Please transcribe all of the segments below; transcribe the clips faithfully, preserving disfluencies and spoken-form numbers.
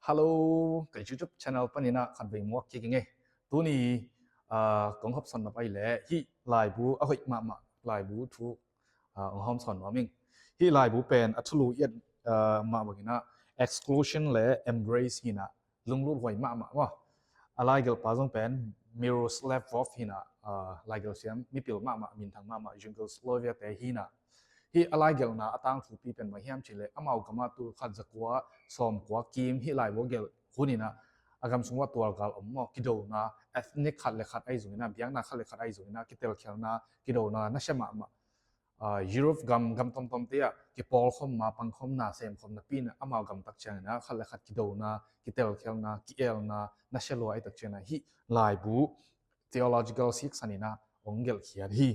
Hello, ka YouTube channel panin ah khatvei muak kik ing ei. Tuni, ah, kong hawmsawn nop ahih leh hih laibu a hoih mahmah laibu thu, ah, kong hawmsawn nuam ing. Hih laibu pen a thulu i et, ah, mah bangin ah exclusion le embrace hi-in ah lunglut huai mahmah maw. A laigelhpa zong pen Miroslav Volf hi-in ah, ah, laigelh siam mipil mahmah, minthang mahmah, Yugoslavia te hi-in ah. Hih a laigelhna a tangthupi pen bang hiam cih leh amau gam ah tul khat za kua sawm kua kim hih laibu a gelh hun in ah a gam sung uah tualgal om maw, kidona, ethnic khat le khat ahi zongin ah, biakna khat le khat ahi zongin ah, kitelkhialhna, kidona nasia mahmah. Ah, Europe gam, gam tomtomte ah kipawlkhawmna, pangkhawmna, semkhawmna pi-in ah amau gam tak ciangin ah khat le khat kidona, kitelkhialhna, ki-elna nasia lua ahih tak ciangin ah hih laibu theological siksan in ah hong gelhkhiat hi.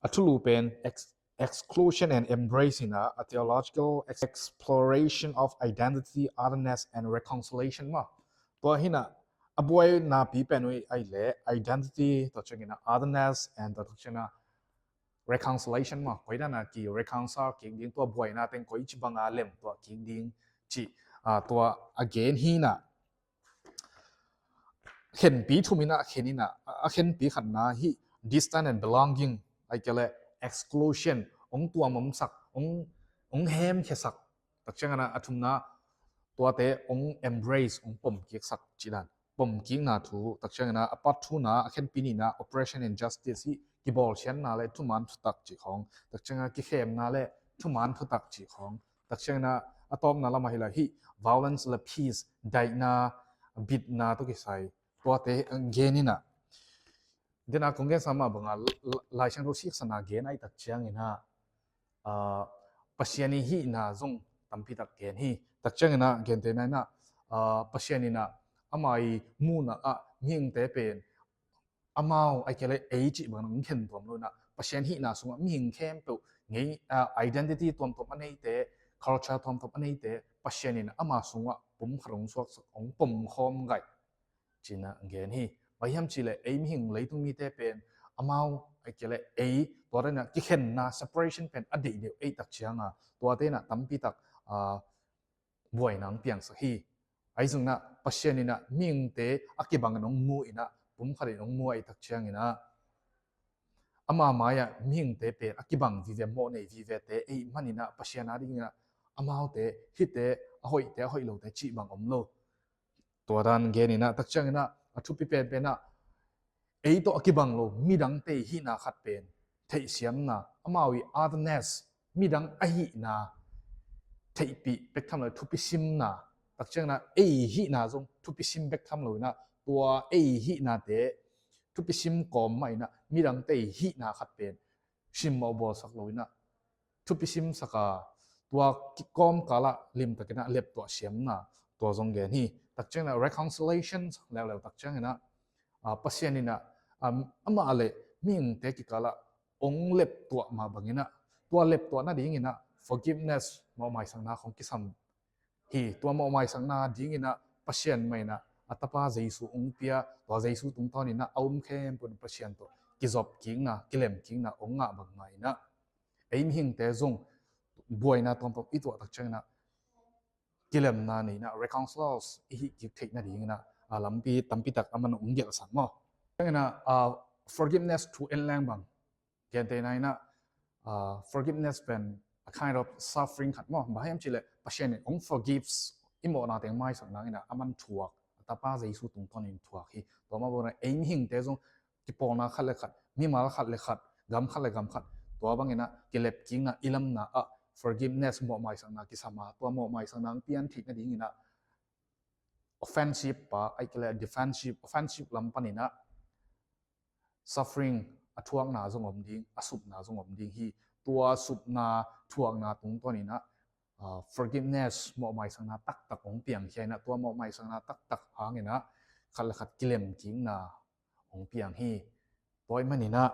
A thulu pen ex-, exclusion and embrace in ah, a theological ex-, exploration of identity, otherness and reconciliation maw. Tua hi-in ah a buainapi pen uh ahih leh identity, tua ciangin ah otherness, and tua ciangin ah reconciliation maw. Koi dan a ki-reconcile kik ding, tua buaina teng koi ci banga lemtuah kik ding cih, ah, tua a gen hi-in ah, khenpi thum in ah a khen in ah, a khenpi khatna hih distance and belonging, ahih kei leh exclusion, hong tuamtuamsak, hong, hong hemkhiasak, tak ciangin ah a thumna tuate hong embrace, hong pomkiksak cih dan. Pomkikna thu, tak ciangin ah a pat thuna, a khenpi nihna oppression and injustice, hih kibawlsiatna le thuman thutak cih khawng, tak ciangin ah kikhemna le thuman thutak cih khawng, tak ciangin ah a tawpna lamah hi lai hih violence le peace, daihna, bitna tawh kisai, tuate gen in ah. Dena kong gensa mah banga l-, l-, Lai Siangtho siksan a gen ahih tak ciangin ah, ah, Pasian ii hihna zong tampi tak gen hi. Tak ciangin ah genteh in ah, ah, Pasian in ah ama ii muhna ah mihingte pen amau, ahih kei leh ei cih bangin hong khen tuam lo in ah, Pasian hihna sungah mihing khempeuh ngei, ah, identity tuamtuam a neite, culture tuamtuam a neite, Pasian in ama sungah pum khat hong suaksak, hong pomkhawm gaih ci-in ah gen hi. Bang hiam cih leh ei mihing leitung mite pen amau, ahih kei leh ei, tua dan in ah kikhenna, separation pen a deih deuh ahih tak ciangin ah, tuate in ah tampi tak, ah, buaina hong piangsak hi. Ahi zongin ah Pasian in ah mihingte a kibangin hong mu in ah, pum khatin hong mu ahih tak ciangin ah, ama mai-ah mihingte pen a kibang vive, mawh nei vivete ahih manin ah Pasian adingin ah amaute, hihte, a hoihte, a hoih lote cih bang om lo. Tua dan gen in ah, tak ciangin ah a thupi penpen ah, ei tawh a kibang lo midangte ii hihna khat pen theihsiamna, amau ii otherness, midang ahihna theihpih bek tham lo, thupisimna, tak ciangin ah ei hihna zong thupisim bek tham lo in ah, tua ei hihnate thupisim kawm mah in ah midangte ii hihna khat pen simmawh bawlsak lo in ah thupisimsak a, tua kikawmkal ah limtakin ah leptuah siamna, tua zong gen hi. Tak ciangin ah reconciliation leuleu, tak ciangin ah, ah, Pasian in ah, um, amah le mihingte kikal ah hong leptuah mah bangin ah, tua leptuah nadingin ah forgiveness, mawhmaisakna khawng kisam hi. Tua mawhmaisakna dingin ah Pasian mah in ah a Tapa Jesu hong pia, tua Jesu tungtawnin ah a um khempeuh Pasian tawh kizopkikna, kilemkikna hong ngah bangmah in ah, ei mihingte zong buaina tuamtuam i tuah tak ciangin ah kilemna nei in ah, reconcile i hih kik theih nadingin ah, a lampi tampi tak a man hong gelhsak maw. Ciangin ah, ah, forgiveness thu en leng bang, gentehna in ah, ah, forgiveness pen a kind of suffering khat maw. Bang hiam cih leh Pasian in hong forgives, i mawhna teng maisak nangin ah a man thuak, a Tapa Jesu tungtawnin thuak hi. Tua mah bangin ah ei mihingte zong kipawlna khat le khat, mimal khat le khat, gam khat le gam khat, tua bangin ah kilepkikna, i lamna ah forgiveness, mawhmaisakna kisam a, tua mawhmaisakna hong pian theih nadingin ah offensive pa, ahih kei leh defensive, offensive lam panin ah suffering, a thuakna zong om ding, a supna zong om ding hi. Tua supna, thuakna tungtawnin ah, ah, forgiveness, mawhmaisakna taktak hong piangkhia in ah, tua mawhmaisakna taktak hangin ah khat le khat kilemkikna hong piang hi. Tua ahih manin ah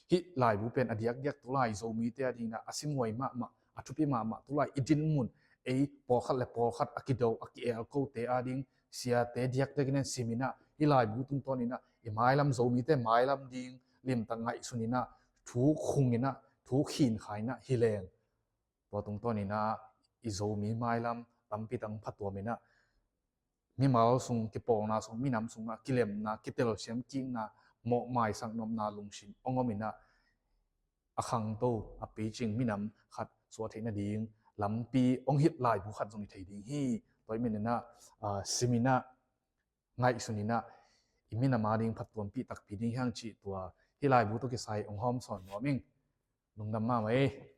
hih laibu pen a diakdiak tulai Zomite adingin ah a simhuai mahmah, a thupi mahmah, tulai i dinmun, ei pawlkhat le pawlkhat a kido, a ki-elkote ading, siate diakdiakin ah sim in ah, hih laibu tungtawnin ah i mailam, Zomite mailam ding limtak ngaihsun in ah, thu khung in ah, thu khinkha in ah hi leng, tua tungtawnin ah i Zomi mailam tampi tak hong phatuam in ah, mimal sung, kipawlna sung, minam sungah kilemna, kitelsiam kikna, mawhmaisak nopna lungsim hong om in ah, a khangto, a picing minam khat suah theih nading lampi hong hilh laibu khat zong i thei ding hi. Tua ahih manin ah, aa, sim in ah, ngaihsun in ah, i minam a ding phattuampih takpi ding hi hang cih tua hih laibu tawh kisai hong hawmsawn nuam ing. Lungdam mahmah ei.